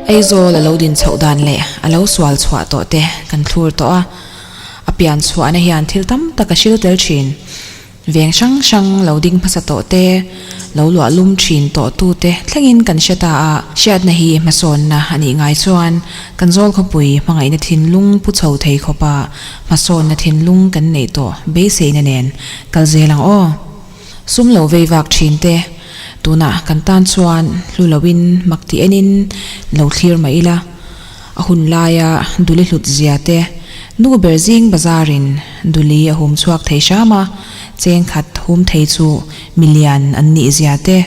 Aizawl a lo din chhoh dan leh a lo sual chhuah tawh te kan thlur tawh a, a pian chhuahna hian thil tam tak a hril tel thin. Veng hrang hrang lo ding hmasa tawh te, lo luah lum thin tawh tu te thlengin kan hre ta a, hriatna hi hmasawnna a nih ngai chuan kan zawl khawpui hmangaihna thinlung pu chho thei khawpa hmasawnna thinlung kan neih tawh beiseina nen kal zel ang aw. Sum lo vei vak thin te, tunah kan tan chuan hlu loin mak ti enin lo thlir mah ila, a hun laia duli hlut zia te, nu ber zing bazarin duli a hum chhuak thei hram a, cheng khat hum thei chu milian an nih zia te,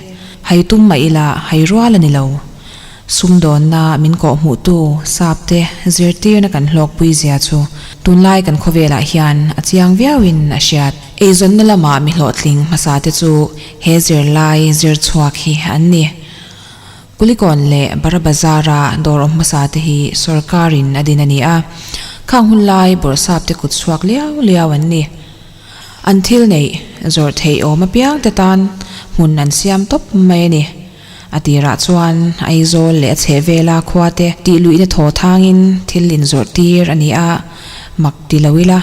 hai tum mah ila hai rual a ni lo. Sumdawnna min kawhhmuhtu sapte zirtirna kan hlawkpui zia chu tunlai kan khawvelah hian a chiang viauin a hriat. Eizawnna lama mi hlawhtling hmasate chu he zirlai zir chhuak hi an ni. Kulikawn leh Bara Bazar-a dawr awm hmasate hi sorkarin a din a ni a, khang hun lai bawrhsapte kut chhuak liau liau an ni. An thil neih zawrh theih awm apiangte tan hmun an siam tawp mai a ni. A tirah chuan Aizawl leh a chhehvela khuate tih luihna thaw thangin thil inzawrh tir a ni a, mak ti lo ila,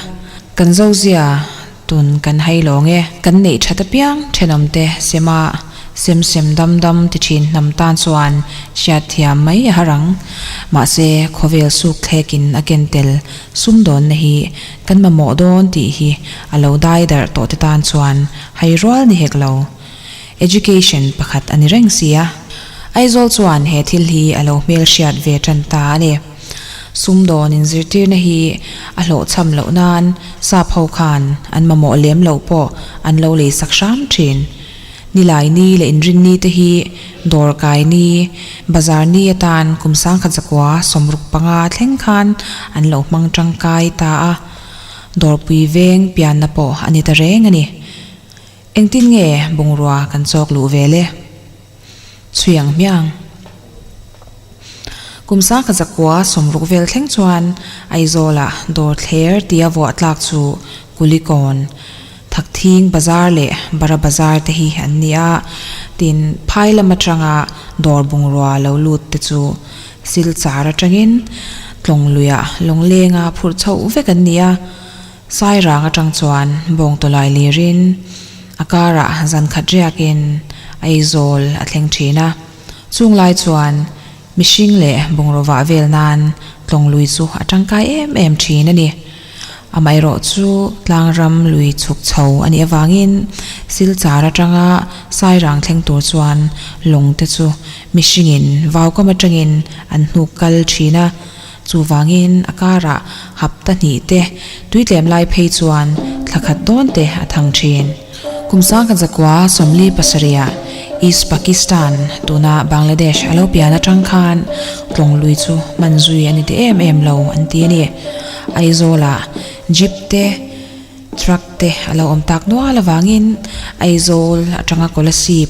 kan zozia tun kan hai lawng e. Kan neih that apiang thenawmte sema sem sem dam dam ti thin hnam tan chuan hriatthiam mai a har ang. Mahse, khawvel suk thlekin a ken tel sumdawnna hi kan mamawh dawn tih hi a lo dai darh tawh te tan chuan hai rual ni hek lo. Education pakhat a ni reng si a. Aizawl chuan he thil hi a lo hmelhriat ve tan ta a ni. Sumdawn inzirtirna hi a hlawhchham loh nan sap ho khan an mamawh lem loh pawh an lo lei sak hram thin. Nilai ni leh inrinni te hi dawr kai ni, bazar ni atan kum sangkhat zakua 65 thleng khan an lo hmang tangkai ta a. Dawrpui veng pianna pawh a ni ta reng a ni. Engtin nge bungrua kan chawk luh ve le? Chhui ang hmiang. Kum 1960 vel thleng chuan Aizawlah dawr thler tia vuah tlak chu Kulikawn, Thakthing Bazar leh Bara Bazar te hi an ni a, tin phai lam atanga dawr bungrua lo lut te chu Silchar atangin Tlawngluiah Lawnglenga phurh chhoh vek an ni a. Sairang atang chuan bawngtawlai lirin a karah zan khat riakin Aizawl a thleng thin a. Chung lai chuan mihring leh bungraw vah vel nan tlawng lui chu a tangkai em em thin a ni. Amaherawh chu tlangram lui chhuk chho a nih avangin Silchar atanga Sairang thleng tur chuan lawng te chu mihringin vaukam atangin an hnuk kal thin a. Chuvangin a karah hapta hnih te, tuitlem lai phei chuan thla khat dawn te a thang thin. Kum 1947ah East Pakistan, tuna Bangladesh a lo pian atang khan tlawng lui chu hman zui a ni ti em em lo an ti a ni. Aizawlah jeep te, truck te a lo awm tak nual avangin Aizawl atanga Kolasib,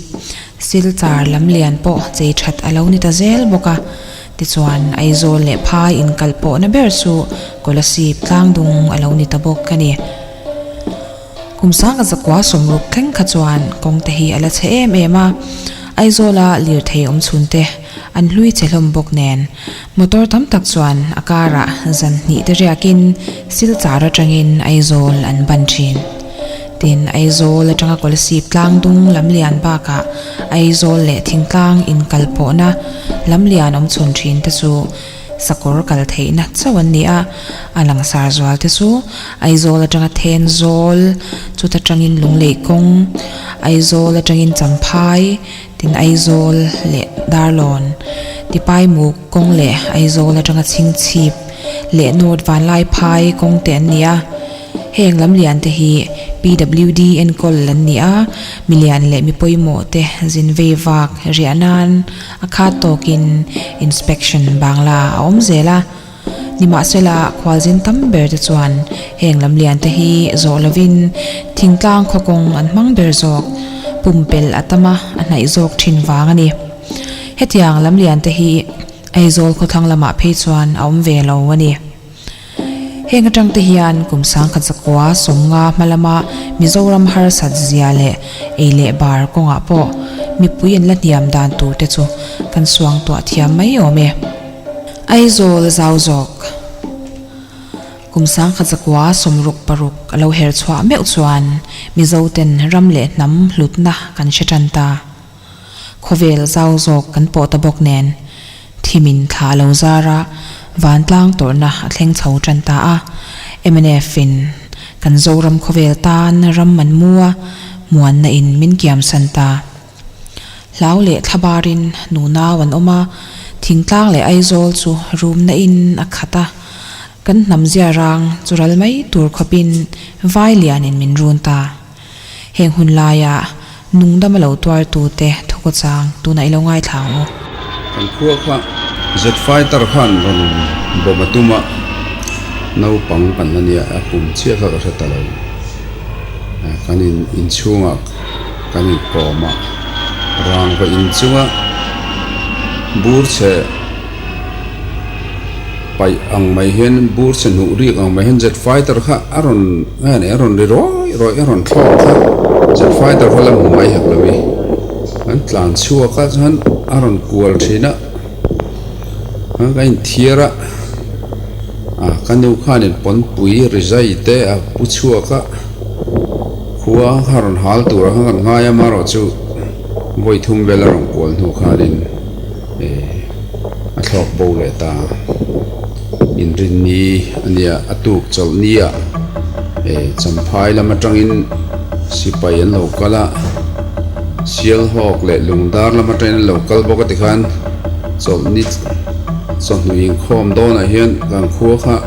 Silchar lam lian pawh chei that a lo ni ta zel bawk a. Tichuan, Aizawl leh Phai inkal pawhna ber chu Kolasib tlangdung a lo ni ta bawk a ni. Kum 1960 thleng kha chuan kawng te hi a la chhe em em a, Aizawla lirthei awm chhun te an hlui che hlawm bawk nen, motor tam tak chuan a karah zan hnih te riakin Silchar atangin Aizawl an ban thin. Tin, Aizawl atanga Kolasib tlangdung lam lian bakah Aizawl leh thingtlang inkal pawhna lam lian awm chhun thin te chu sakawr kal theihna chauh an ni a, a langsar zual te chu Aizawl atanga Thenzawl, chuta tangin Lunglei kawng, Aizawl atangin Champhai, tin Aizawl leh Darlawn, Tipaimuk kawng leh Aizawl atanga Chhingchhip leh North Vanlaiphai kawng te an ni a. Heng lam lian te hi PWD enkawl an ni a, milian leh mi pawimawh te zin vei vak riah nan a khat tawkin inspection bangla a awm zel a. Nimahsela khualzin tam ber te chuan heng lam lian te hi zawh lovin thingtlang khawkawng an hmang ber zawk, pumpelh a tam a, a hnaih zawk thin vang a ni. Hetiang lam lian te hi Aizawl khawthlang lamah phei chuan a awm ve lo a ni. Heng atang te hian kum 1950 hma lama Mizoram harsat zia leh ei leh bar kawngah pawh mipui an la hniam dan tur te chu kan suangtuah thiam mai awm e. Aizawl zau zawk. Kum 1966 a lo her chhuah meuh chuan Mizoten ram leh hnam hlutna kan hre tan ta. Khawvel zau zawk kan pawh ta bawk nen thimin thla a lo zar a, vantlang tawrhna a thleng chho tan ta a. Mnf in kan Zoram khawvel tan ram an mu a, muanna in min kiamsan ta. Hlau leh thlabarin nunau an awm a, thingtlang leh Aizawl chu rumna in a khat a, kan hnam zia rang chu ral mai tur khawpin vai lianin min run ta. Heng hun laia nungdam a lo tuartute thukawchang tunah i lo ngaithla ang u. Kan khua kha Jet fighter khan rawn bawm a tum a, naupang kan la nia, a kum chiah kha ka hre ta lo. Kan in inchhungah kan inkawm a, rangva inchunga bur chhe paih ang mai hian bur chhe hnuh rik ang mai hian jet fighter kha a rawn nge ni a rawn ri rawi rawi a rawn thlawk kha jet fighter kha la hmu mai hek lo i an tlan chhuak a chuan a rawn kual thin a ka inthiar a ah ka nu khanin pawnpui rizai te a pu chhuak a. Khua kha rawn hal tur a kan ngai a amaherawhchu vawi thum vel a rawn kual hnu khanin eh a thlawk bo leh ta. Inrinni a nia a tuk chawlh ni ah eh Champhai lam atangin sipai an lo kal a, Sialhawk leh Lungdar lam atangin an lo kal bawk a tikhan chawlhni chawhnu inkhawm dawnah hian kan khua kha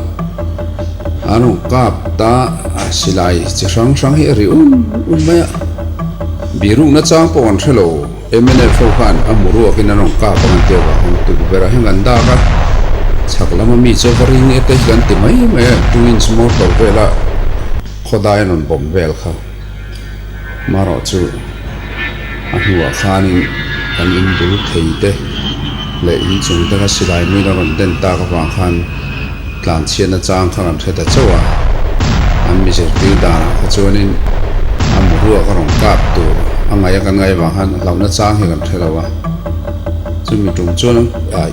an rawn kap ta. A silai chi hrang hrang hi a ri un un mai a, birukna chang pawh an hre lo, mnf ho khan a hmu ruakin an rawn kap ang an ti avang hian tukverh ah hian kan dak a, chhak lama mi chu va ring e te hi kan ti mai mai a, two inch motor vela khawdai an rawn bawm vel kha marawh chu a hnuah khanin kan inbul thei te leh inchung te kha silai muin a rawn den tak avang khan. Tlanchhiatna chang kha kan hre ta chauh a, an mi zirtir danah kha chuanin a muruak a rawn kap tur a ngaih a kan ngaih avang khan hlauhna chang hi kan hre lo a. Chumi tum chuan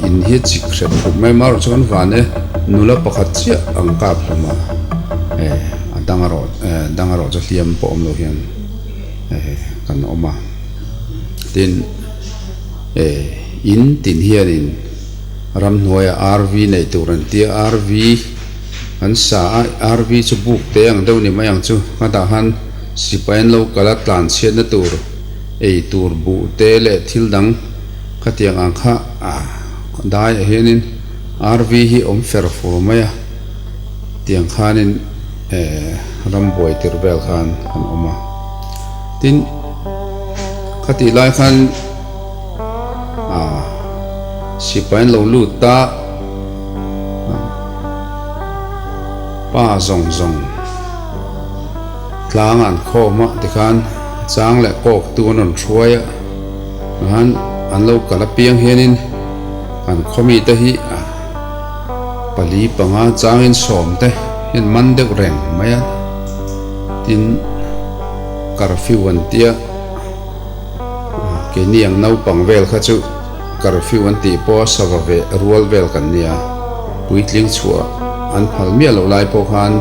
in hi chik hrep khup mai marawh chu kan van e, nula pakhat chiah an kap hlawm a, a dang erawh dang erawh chu hliam pawh awm lo hian kan awm a. Tin, in tin hianin. Ramhnuaiah RV neih tur an tia, RV an sa a, RV chu buk te ang deuh ni mai ang chu, a dah han sipai an lo kal a, tlan chhiatna tur ei tur buh te leh thil dang khatiang ang kha daiah hianin RV hi awm fer fur mai a, tiang khanin rambuai tir vel khan an awm a, tin khatih lai khan. Sipai an lo lut ta pa zawng zawng tlang an khawm a tikhan chang leh kawk tu an rawn hruai a tikhan an lo kal apiang hianin an khawmi te hi pali panga changin sawm te hian man deuh reng mai a tin curfew an tia. Keini ang naupang vel kha chu curfew an tih pawh a sava ve rual vel kan nia, puitling chhuah an phal miah loh lai pawh khan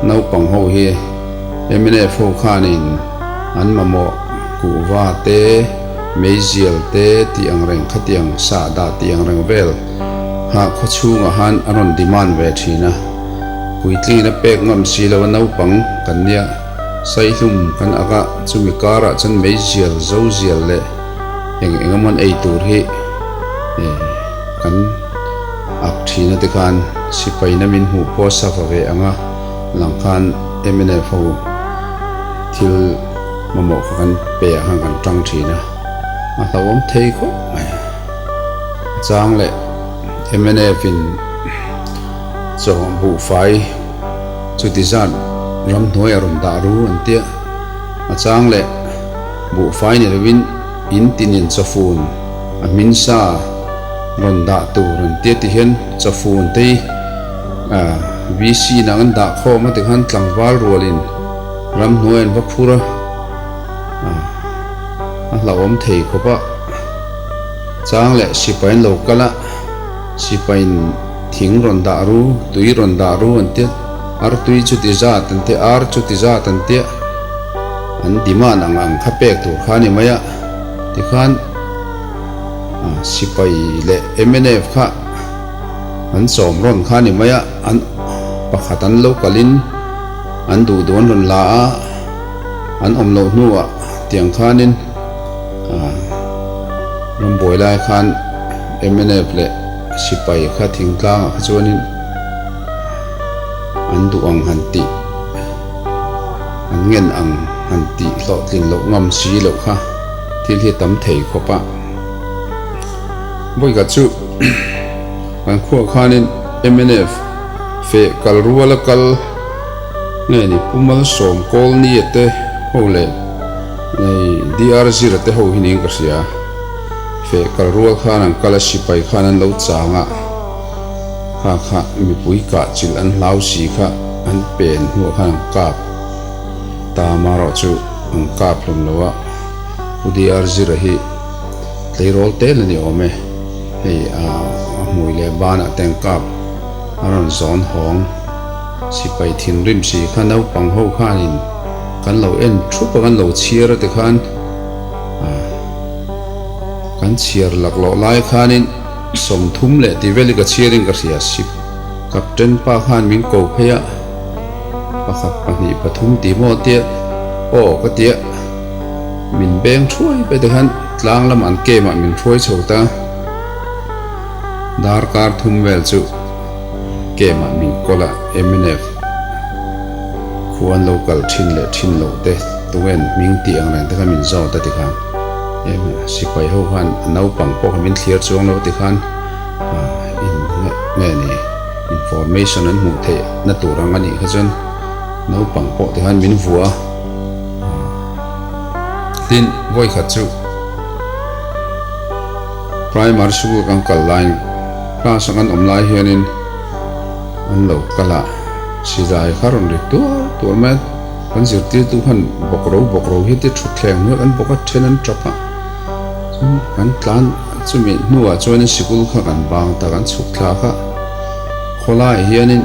naupang ho hi mnf ho khanin an mamawh kuhva te, meizial te tih ang reng khatiang sahdah tih ang reng vel kha khawchhungah khan an rawn demand ve thin a, puitlingin a pek ngam si lo a naupang kan nia. Saihlum kan ak a, chumi karah chuan meizial, zozial leh eng eng emaw an ei tur hi kan ak thin a tikhan sipai na min hmuh pawh a sa va ve ang a, lang khan mnf ho thil mamawh kha kan pe ah khan kan tang thin a, a hlauhawm thei khawp mai. A chang leh mnf in chaw buhfai. Chuti zat ramhnuai a rawn dah ru an tia. A chang leh buhfai ni lovin in tinin chawfun a hmin sa rawn dah tur an tia ti hian chawfun te hi VC inah an dah khawm a tikhan tlangval rualin ramhnuai an va phur a, a hlauhawm thei khawp a. Chang leh sipai an lo kal a. Sipaiin thing rawn dah ru, tui rawn dah ru an tia, artui chuti zat an tia, ar chuti zat an tia, an demand ang ang kha pek tur kha a ni mai a. Tikhan sipai leh mnf kha an sawm rawn kha a ni mai a, an pakhat an lo kalin an duh duh an rawn la a, an awm loh hnuah tiang khanin rambuai lai khan mnf leh sipai kha thingtlangah kha chuanin an duh ang han tih an ngen ang han tih hlawhtlin loh ngam si loh kha thil hi a tam thei khawp a. Vawikhat chu kan khuah khanin mnf feh kal ruala kal nge ni Pu Malsawm Kawlnia te ho leh DR Zira te ho hi niin ka hria. Feh kal rual khan an kal a, sipai khan an lo chang a, kha kha mipui kah chilh an hlau si kha an pen hnuah khan an kap ta amaherawhchu an kap hlawm lo a, Pu DR Zira hi tleirawl tel a ni awm e, hei a hmui leh banah te an kap a rawn zawn hawng. Sipai thinrim si kha naupang ho khanin kan lo en thup a, kan lo chhiar a tikhan kan chhiar laklawh lai khanin 30 leh tih vel hi ka chhiarin ka hria sip captain pa khan min ko phei a, pakhat pahnih pathum tih maw tia aw ka tia min beng thuai pe tikhan tlang lamah an camp ah min hruai chho ta darkar thum vel chu. Camp ah min kawl a, mnf khu an lo kal thin leh thin loh te tungen hming tih ang reng te kha min zawt a tikhan em sipai ho khan a naupang pawh kha min thlir chuang lo tikhan in nge ni information an hmuh theih na tur ang a nih kha chuan naupang pawh tikhan min vua a tin vawikhat chu primary school kan kal laiin. Class a kan awm lai hianin an lo kal a, silai kha rawn ri tuar tuar mai a, kan zirtirtu khan bawk ro bawk ro hi tia thutthleng hnuai kan bawk a, then an tap a, chuan kan tlan chumi hnuah chuanin sikul kha kan bang ta, kan chhuk thlak a, khawlaiah hianin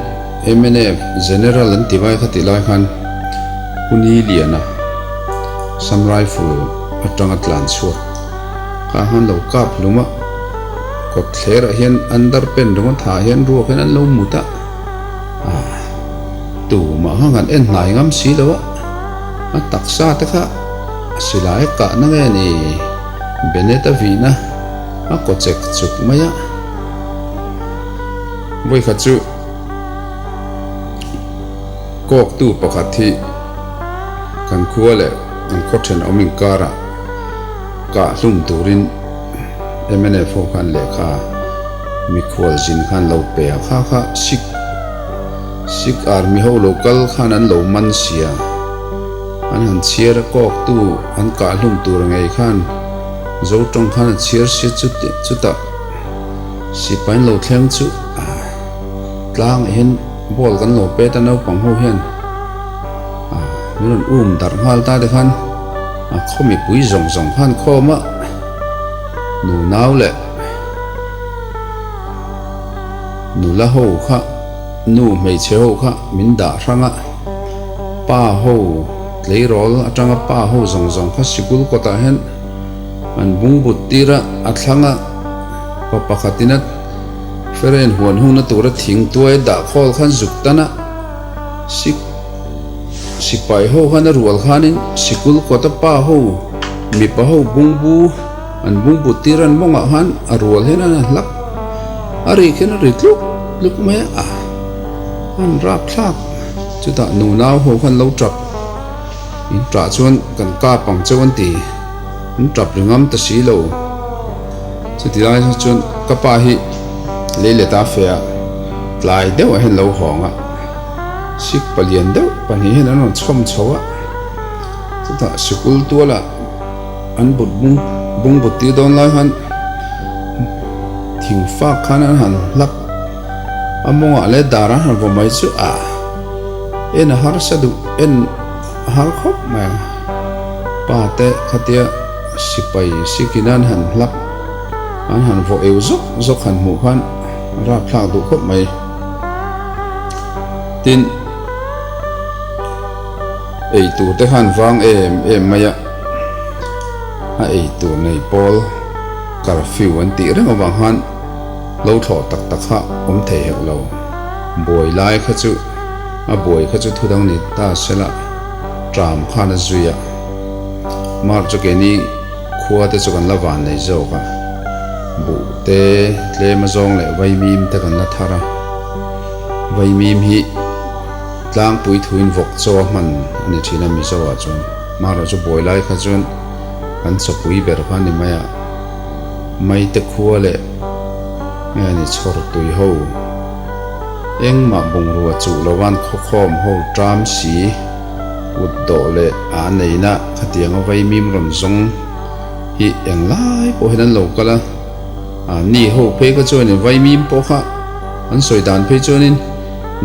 mnf General an ti vai kha tih lai khan Pu Niliana Sam Rifle atanga tlan chhuak kha khan lo kap hlum a. Kawt thlerah hian under pen ringawt ha hian ruak hian an lo mut a, ah tumah kha kan en hnai ngam si lo a, a taksa te kha a silai a kahna nge ni Bennett a vihna a kaw chek chuk mai a, vawikhat chu kawktu pakhat hi kan khua leh kan khaw thenawm inkarah kah hlum turin. Mnf ho khan lehkha mikhual zin khan lo pe a, kha kha Sikh Sikh army ho lo kal khan an lo man sia, an han chhiar a kawk tu an kah hlum tur ngei khan zo tawng khan a chhiar sia chuti chutah sipai an lo thleng chu tlang ah hian ball kan lo pet a naupang ho hian min rawn um darh nghal ta te khan a khaw mipui zawng zawng khan khawm a. Nunau leh nula ho kha nu hmeichhe ho kha min dah hrang a, pa ho tleirawl atanga pa ho zawng zawng kha sikul kawtah hian an bungbut tir a, a thlang a, pa pakhatin a feren huan hungna tura thing tuai dah khawl khan zuk tan a, sik. Sipai ho khan a rual khanin sikul kawta pa ho mipa ho bungbu an bungbu tir an mawngah khan a rual hian an hlak a ri khian a ri tluk tluk mai a an rap thlak chutah nunau ho khan lo tap in tah chuan kan kap ang cheu an ti an tap ri ngam ta si lo chuti lai chuan ka pa hi lei let a fe a tlai deuh ah hian lo hawng a. Sik palian deuh pahnih hian an rawn chhawm chho a, chutah sikul tualah an but bung bung but tir dawn lai khan thing fak khan an han hlap a mawngah leh dar an han vaw mai chu a en a harsa duh en a har khawp mai a, pa te khatia sipai sikin an han hlap an han vaw eu zawk zawk han hmuh khan. Rapthlak duh khawp mai. Tin, ei tur te khan vang em em mai a, a ei tur nei pawl curfew an tih reng avang khan lo thlawh tak tak kha awm thei hek lo. Buai lai kha chu a buai kha chu thudang ni ta sela tram khan a zui a, Mar chu keini khua te chu kan la van nei zawk a, buh te tlem a zawng leh vaimim te kan la thar a, vaimim hi tlangpui thuin vawk chaw a hman a ni thin a Mizo ah chuan Mar ah chu buai lai kha chuan kan chawpui ber kha a ni mai a, Maite khua leh nge ni chhawr tui ho engmah bungrua chuh lovan khawkhawm ho tram si. Kut dawh leh a neina khatianga vaimim rawn zawng hi englai pawh hian an lo kal a, a ni ho phei kha chuanin vaimim pawh kha an sawi dan phei chuanin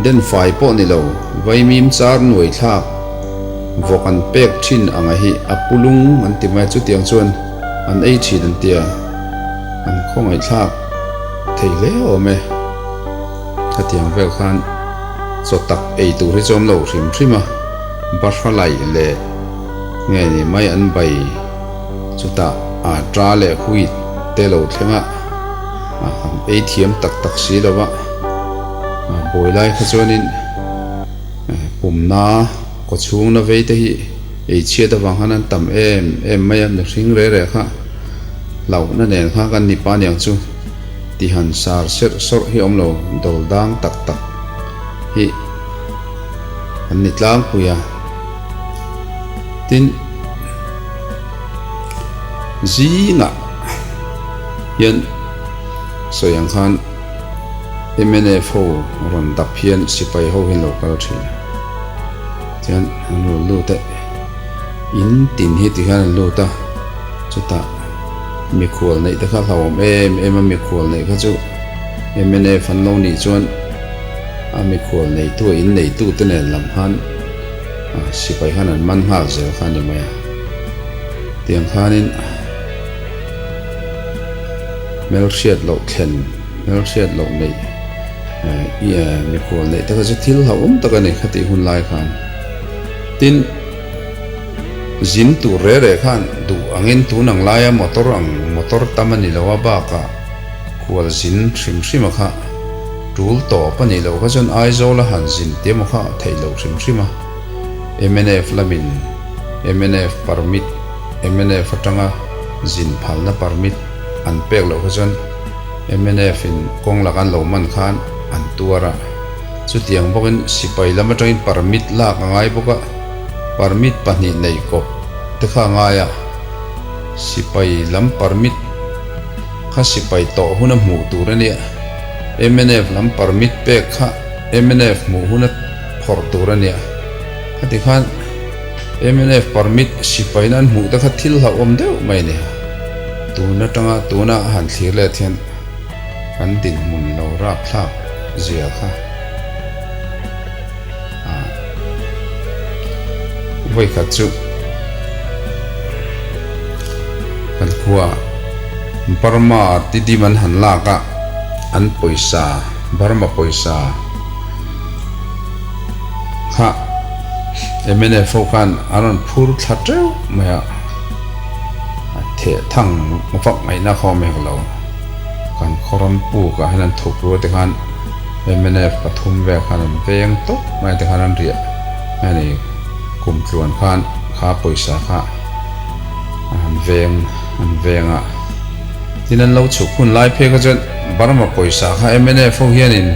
den fai pawh ni lo, vaimim char nuai thlak vawk an pek thin anga hi a pulung an ti mai a, chutiang chuan an ei thin an tia, an khawngaih thlak thei hle awm e. Khatiang vel khan chaw tak ei tur hi chu awm lo hrim hrim a, bahra laih leh nge ni mai an bai chutah ata leh wheat te lo thleng a, an ei thiam tak tak si lo a, buai lai kha chuanin pumna kaw chhungna vei te hi ei chhiat avang khan an tam em em mai a, mihring reh reh kha hlauhna nen kha kan ni pa aniang chu. Ti han sar serh sawrh hi awm lo, dol dang tak tak hi an ni tlangpui a. Tin, zingah hian sawi ang khan mnf ho rawn dap hian sipai ho hi an lo kal thin a. Tihian an rawn lut a, in tin hi tikhian an lut a, chutah. Mikhual neih te kha hlauhawm em em a, mikhual neih kha chu mnf an lo nih chuan a mikhual neitu a in neitu te nen lam khan sipai khan an man nghal zel kha a ni mai a. Tiang khanin hmelhriat loh thlen, hmelhriat loh neih mikhual neih te kha chu thil hlauhawm tak a ni khatih hun lai khan. Tin. Zin tur re re khan duh angin tun ang laia motor ang motor tam a ni lo a bakah khual zin hrim hrim a kha tul tawp a nih loh kha chuan Aizawl a han zin te emaw kha theih loh hrim hrim a mnf lamin mnf permit mnf atanga zin phalna permit an pek loh kha chuan mnf in kawng laka an lo man khan an tuar a chutiang bawkin sipai lam atangin permit lak a ngai bawk a. Permit pahnih nei kawp te kha a ngai a, sipai lam permit kha sipai tawh huna hmuh tur a nia, mnf lam permit pek kha mnf hmuh huna phawrh tur a nia, khati khan mnf permit sipaina an hmuh te kha thil hlauhawm deuh mai a ni. Tun atanga tuna a han thlir let hian kan dinhmun lo rapthlak zia kha. Vawikhat chu kan khua Burma tidim an han lak a, an pawisa Burma pawisa kha mnf ho khan an rawn phur thla teuh mai a, a theh thang vak ngaihna kha awm hek lo, kan khaw ram puk ah hian an thuk rual te khan. Mnf pathum vel khan an veng tawp mai te khan an riah a ni. Kum tluan khan kha pawisa kha an veng an veng a. Tin an lo chhuk hun lai phei kha chuan Burma pawisa kha mnf ho hianin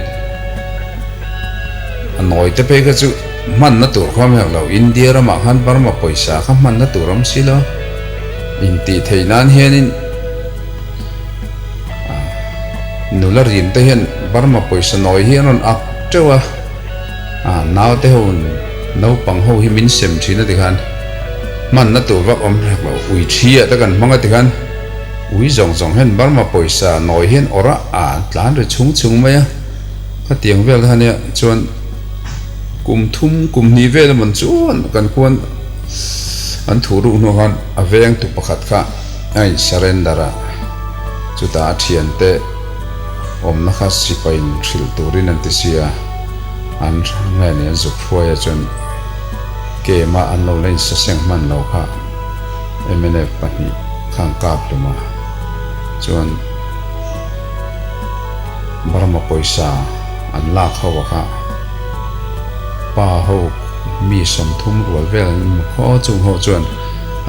a nawi te phei kha chu hmanna tur kha awm hek lo. India ramah khan Burma pawisa kha hmanna tur awm si lo. Intih theih nan hianin. Nula rim te hian Burma pawisa nawi hi an rawn ak teuh a, ah naute ho naupang ho hi min sem thin a tikhan hmanna tur vak awm hlek lo, ui thi ah te kan hmang a tikhan ui zawng zawng hian Burma pawisa nawi hian awrh a, ah an tlan ri chung chung mai a, khatiang vel kha nia chuan kum thum kum hnih vel emaw chuan kan khuan an thu ruk hnu khan a veng tu pakhat kha. A in surrender a, chutah a thiante Awmna kha sipaiin hrilh turin an ti sia, an nge ni an zuk hruai a chuan camp a an lo la insaseng hman lo kha mnf pahnih khan kap hlum a, chuan Burma pawisa an lak ho a kha pa ho mi 30 rual vel an awm khaw chung ho chuan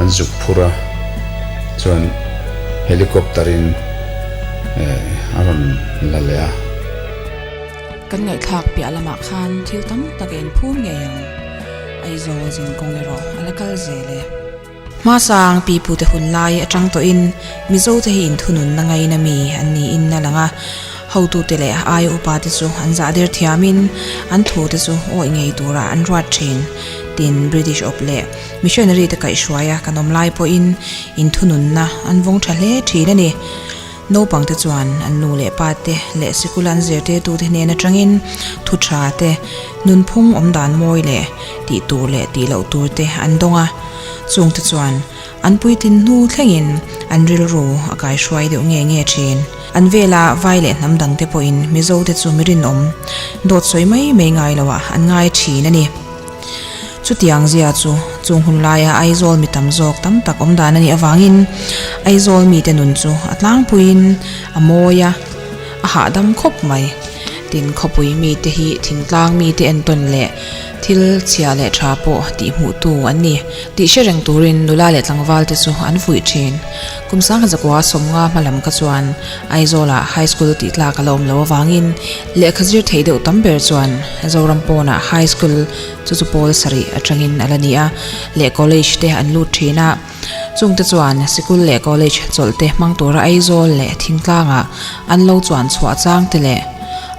an zuk phur a, chuan helicopter in. A rawn la leh a. Kan ngaihthlak piah lamah khan thil tam tak a inphum ngei ang. Aizawl zin kawng erawh a la kal zel e. Hmasang pipute hun lai atang tawhin Mizote hi inthununna ngaina mi an niin a lang a. Hotute leh aia upate chu an zah der thiamin an thute chu awih ngei tura an ruat thin. Tin, British awp leh Missionary te kaihhruaia kan awm lai pawhin inthununna an vawng tha hle thin a ni. Naupangte chuan an nu leh pa te leh sikul an zirtirtute hnen atangin thu tha te, nunphung awm dan mawi leh tih tur leh tih loh tur te an dawng a. Chungte chuan an puitlin hnu thlengin an rilru a kaihruai deuh nge nge thin. An vela vai leh hnam dangte pawhin Mizote chu mi rinawm, dawt sawi mai mai ngai loah an ngai thin a ni. Chutiang zia chu chung hun laia Aizawl mi tam zawk tam tak awm dan a nih avangin Aizawl mite nun chu a tlangpuiin a mawi a, a hahdam khawp mai. Tin, khawpui mite hi thingtlang mite entawn leh thil chhia leh tha pawh tih hmuhtu an ni tih hre reng turin nula leh tlangvalte chu an fuih thin. Kum sangha zakua 50 hma lam kha chuan Aizawlah High School tih tlak a la awm lo avangin lehkha zir theih deuh tam ber chuan Zoram pawnah High School chu chu pawl sarih atangin a la ni a, leh College te an lut thin a. Chungte chuan sikul leh College chawlh te hmang tura Aizawl leh Thingtlangah an lo chuan chhuah chang te leh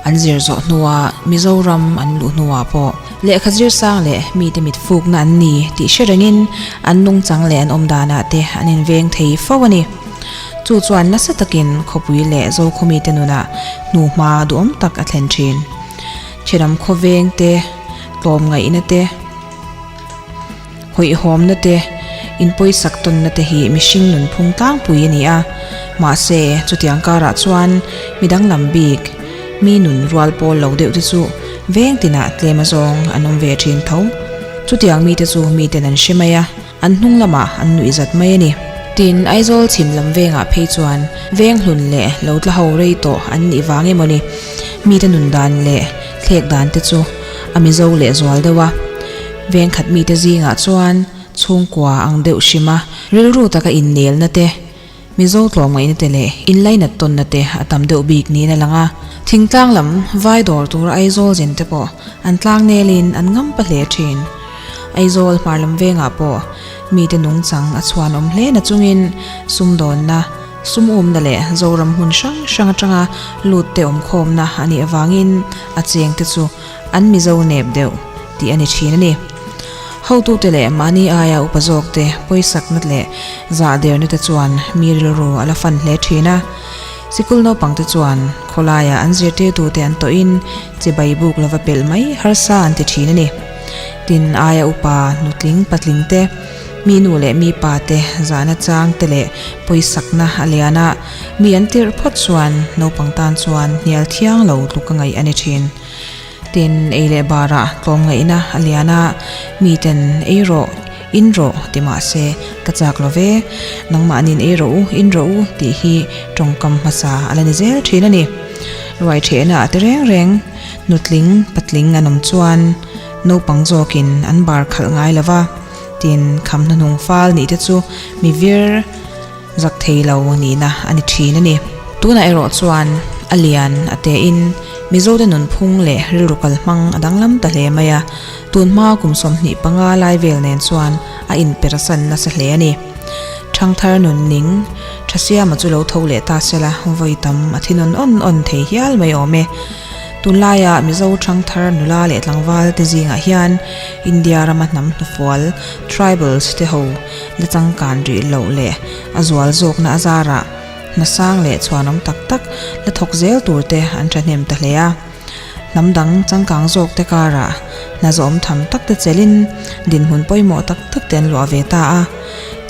an zir zawh hnua Mizoram an luh hnuah pawh lehkha zir sang leh mite mit fukna an ni tih hre rengin an nungchang leh an awmdanah te an inveng thei fo a ni. Chu chuan nasa takin khawpui leh Zokhawmite nunah hnuhma duhawm tak a thlen thin. Thenawm khawveng te, tlawmngaihna te, hawihhawmna te, inpawisak tawnna te hi mihring nunphung tlangpui a ni a. Mahse, chutiang karah chuan mi danglam bik, mi nun rual pawl lo deuh te chu veng tinah tlem azawng an awm ve thin tho. Chutiang mite chu miten an hre mai a. An hnung lamah an nuih zat mai a ni. Tin, Aizawl chhim lam vengah phei chuan veng hlun leh lo tla ho rei tawh an nih vang emaw ni, mite nun dan leh thlek dan te chu a Mizo leh zual deuh a. Veng khat mite zingah chuan chhungkua ang deuh hrim a, rilru taka innelna te, Mizo tlawmngaihna te leh inlainat tawnna te a tam deuh bik niin a lang a. Thingtlang lam vai dawr tur Aizawl zin te pawh an tlang nelin an ngam pa hle thin. Aizawl hmar lam vengah pawh mite nungchang a chhuan awm hle na chungin sumdawnna, sum umna leh Zoram hmun hrang hrang atanga lut te awmkhawmna a nih avangin a cheng te chu an Mizo nep deuh tih a ni thin a ni. Hotute leh mahni aia upa zawkte pawisakna leh zah derna te chuan mi rilru a la fan hle thin a. Sikul naupangte chuan khawlaiah an zirtirtute an tawhin chibai buk lova pelh mai harsa an ti thin a ni. Tin, aia upa nutling patling te, mi nu leh mi pa te zahna chang te leh pawisakna a lian a, mi an tirh phawt chuan naupang tan chuan hnial thiang lo tluk a ngaih a ni thin. Tin, ei leh barah tlawmngaihna a lian a, miten ei rawh, in rawh ti mah se ka chak lo ve, nangmahniin ei rawh u, in rawh u tih hi tawngkam hmasa a la ni zel thin a ni. Ruai thehna a ti reng reng, nutling, patling an awm chuan naupang zawkin an bar khalh ngai lo va, tin, kham hnuhnung fal nih te chu mi vir, Zak thei lo nihna a ni thin a ni. Tunah erawh chuan a lian a tein Mizote nunphung leh rilru kalhmang a danglam ta hle mai a, tunhma kum 25 lai vel nen chuan a inperasan nasa hle a ni. Thangthar nun ning Thasiama chu lo tho leh ta sela vawi tam a thi nawn awn awn thei hial mai awm e. Tunlaia Mizo thangthar nula leh tlangval te zingah hian India rama hnam hnufual, tribals, te ho la changkan rih loh leh a zual zawkna a zarah hna sang leh chhuanawm tak tak la thawk zel tur te an thahnem ta hle a. Hnam dang changkang zawk te karah hna zawm tham tak te chelin dinhmun pawimawh tak tak te an luah ve ta a.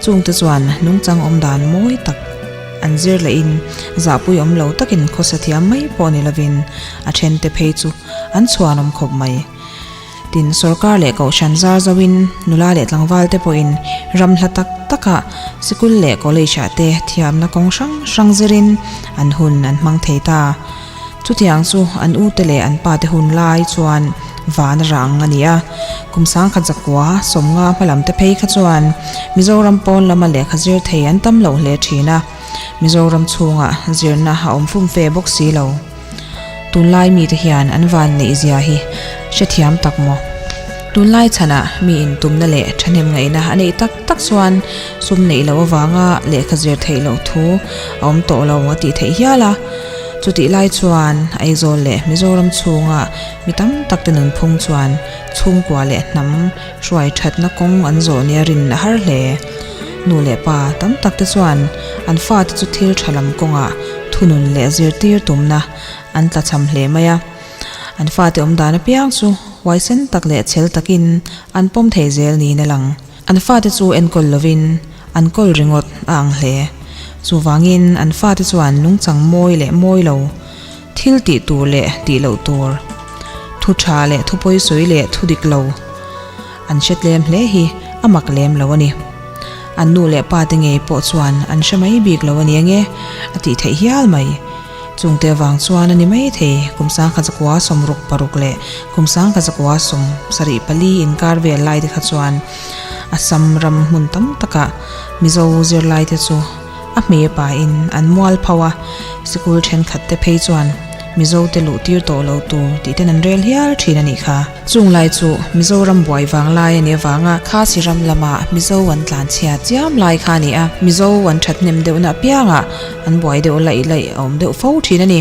Chungte chuan nungchang awm dan mawi tak. an zir lehin zahpui awm lo takin khawsa thiam mai pawh ni lovin a thente phei chu an chhuanawm khawp mai. Tin, sorkar leh kohhran zar zoin nula leh tlangval te pawhin ram hla tak takah sikul leh college ah te thiamna kawng hrang hrang zirin an hun an hmang thei ta. Chutiang chu an ute leh an pate hun lai chuan van a rang a ni a. Kum sangkhat zakua sawmnga hmalam te phei kha chuan Mizoram pawn lama lehkha zir thei an tam lo hle thin a, Mizoram chhungah zirna a awm fumfe bawk si lo. Tunlai mite hian an van neih zia hi hrethiam tak maw? Tunlai chhanah mi intumna leh thahnem ngaihna a neih tak tak chuan sum neih loh avanga lehkha zir theih loh thu a awm tawh lo a tih theih hial a. Chutih lai chuan Aizawl leh Mizoram chhunga mi tam tak te nunphung chuan chhungkua leh hnam hruai thatna kawng an zawh nia rin a har hle. Nu leh pa tam tak te chuan an fate chu thil tha lam kawngah thunun leh zirtir tumna an tlachham hle mai a. An fate awm dan apiang chu huaisen tak leh chhel takin an pawm thei zel niin a lang. An fate chu enkawl lovin an kawl ringawt a ang hle. Chuvangin an fate chuan nungchang mawi leh mawi lo, thil tih tur leh tih loh tur, thu tha leh thu pawisawi leh thu dik lo an hre tlem hle hi a mak lem lo a ni. An nu leh pa te ngei pawh chuan an hre mai bik lo a ni ange a tih theih hial mai. Chungte avang chuan a ni mai thei, kum sangkhat zakua 66 leh kum sangkhat zakua 74 inkar vel lai te kha chuan Assam ram hmun tam takah Mizo zirlai te chu a hmei pain an mual pho a, sikul thenkhat te phei chuan Mizo te luh tir tawh lo tur tih ten an rel hial thin a nih kha. Chung lai chu Mizoram buai vang lai a nih avanga Khasi ram lama Mizo an tlan chhia chiam lai kha a ni a, Mizo an thathnem deuhna apiangah an buai deuh laih laih a awm deuh fo thin a ni.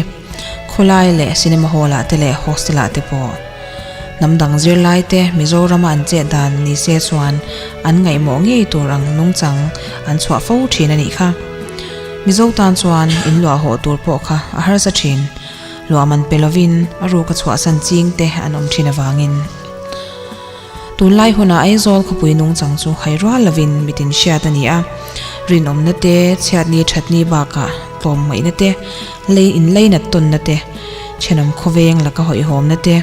Khawlai leh cinema hall ah te leh hostel ah te pawh hnam dang zirlai te Mizorama an chet dan ni se chuan an ngaihmawh ngei tur ang nungchang an chhuah fo thin a nih kha. Mizo tan chuan in luah hawh tur pawh kha a harsa thin. Luah man pe lovin a ruk a chhuahsan ching te an awm thin avangin. Tunlai hunah Aizawl khawpui nungchang chu hai rual lovin mitin hriat a ni a, rinawmna te, chhiatni thatni bakah tlawmngaihna te, lei inleinat tawnna te, thenawm khawveng laka hawihhawmna te,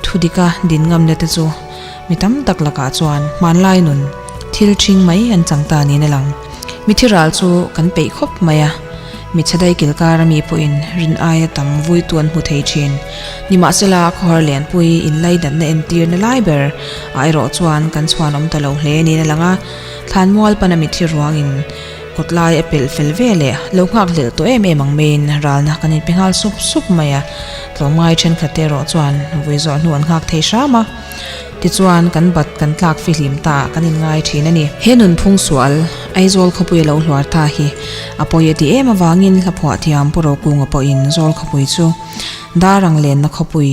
thudika din ngamna te chu mi tam tak lakah chuan hmanlai nun thil ṭhing mai an chang ta niin a lang. Mithi ral chu kan peih khawp mai a. Mitchadai kilkar ami pawhin rin aia tam vuitu an hmu thei thin. Nimahsela, khawhar lianpui inlaidatna entirna lai ber ah erawh chuan kan chhuan awm ta lo hle niin a lang a, thlanmual pana mithi ruangin kawtlai a pelh fel ve leh lo nghak hlelh tawh em em ang maiin ralna kan inpe nghal sup sup mai a, tlawmngai thenkhat te erawh chuan vui zawh hnu an nghak thei hram a. Tichuan, kan bat kan tlak fihlim ta kan inngai thin a ni. He nunphung sual, Aizawl khawpui a lo hluar ta hi a pawi a ti em avangin hlaphuah thiam Pu Rokunga pawhin Zawl khawpui chu Darang lenna khawpui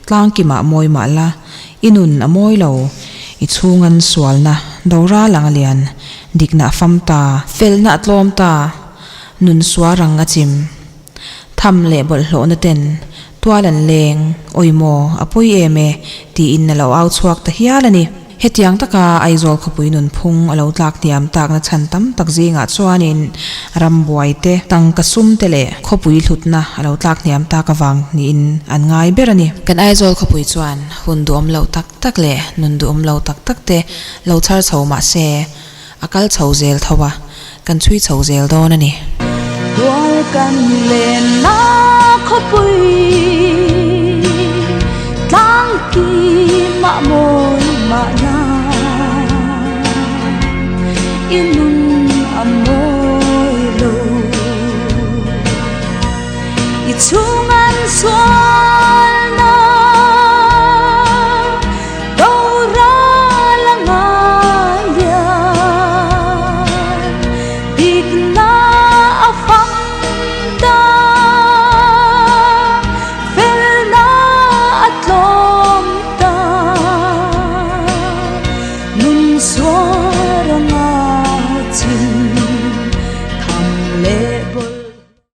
tlangkimah mawi mah la, i nun a mawi lo, i chhungan sualna doral ang a lian, dikna a fam ta, felna a tlawm ta, nun suarang a chim. Tham leh bawlhhlawhna ten tual an leng, Awi maw, a pawi em e, tiin a lo au chhuak ta hial a ni. Hetiang taka Aizawl khawpui nunphung a lo tlak hniam takna chhan tam tak zingah chuanin rambuai te, tangka sum te leh khawpui hlutna a lo tlak hniam tak avang niin an ngai ber a ni. Kan Aizawl khawpui chuan hun duhawm loh tak tak leh nun duhawm lo tak tak te lo chhar chho mah se, A kal chho zel tho a, kan chhui chho zel dawn a ni. Tual kan lenna khawpui tlangki mah mawi mahna i nun a mawi lo i chhung an sual.